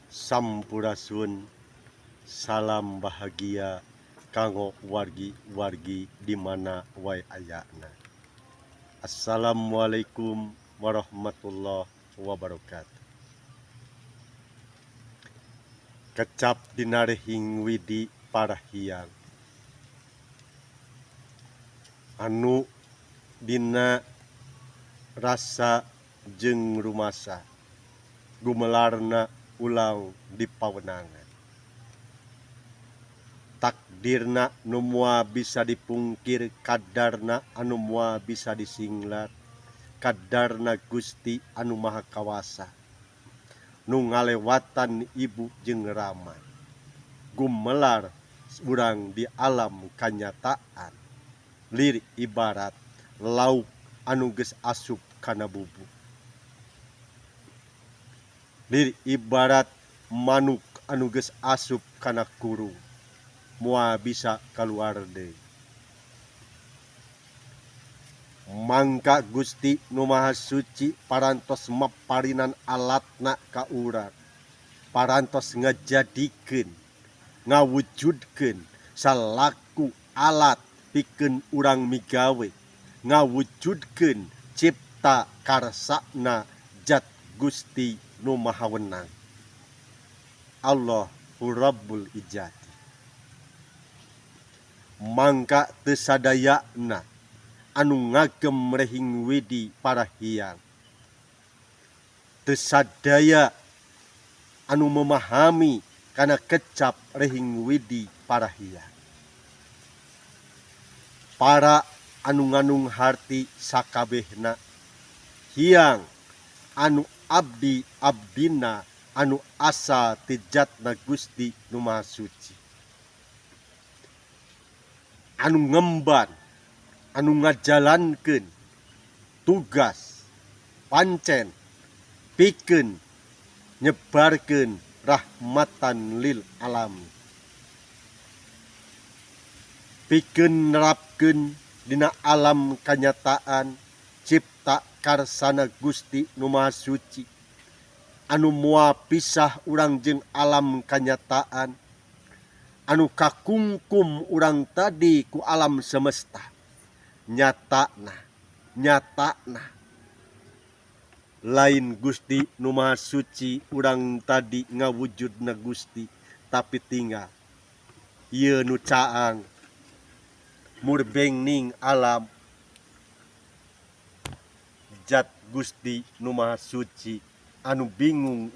Sampurasun, salam bahagia kanggo wargi-wargi di mana wae ayana. Assalamualaikum warahmatullahi wabarakatuh. Kecap dina Rehing Widi Parahyangan anu dina rasa jeung rumasa gumelarna ulang di pawenangan. Takdirna nu moal bisa dipungkir, kadarna anu moal bisa disinglar, kadarna Gusti anu Maha Kawasa nu ngalewatan ibu jeung rama. Gumelar urang di alam kanyataan, lir ibarat lauk anu geus asup kana bubu, lir ibarat manuk anu geus asup kana kurung, moal bisa kaluar deui. Mangka Gusti nu Maha Suci parantos maparinan alatna ka urang, parantos ngajadikeun, ngawujudkeun salaku alat pikeun urang migawe, ngawujudkeun cipta karsana jat Gusti nu Maha Wenang, Allahu Rabbul Izzati. Mangka teu sadayana anu ngagem Rehing Widi Parahyangan, teu sadaya anu memahami kana kecap Rehing Widi Parahyangan. Para anu nganung harti sakabehna, hiang anu abdi abdina anu asa ti jatna Gusti nu Maha Suci, anu ngemban, anu ngajalankeun tugas pancen pikeun nyebarkeun rahmatan lil alamin, pikeun nerapkeun dina alam kanyataan cipta karsana Gusti nu Maha Suci anu moal pisah urang jeung alam kanyataan, anu kakungkum urang tadi ku alam semesta. Nyatana, nyatana lain Gusti nu Maha Suci urang tadi ngawujudna Gusti, tapi tinggal ieu nu caang murbengning alam jat Gusti nu Maha Suci anu bingung.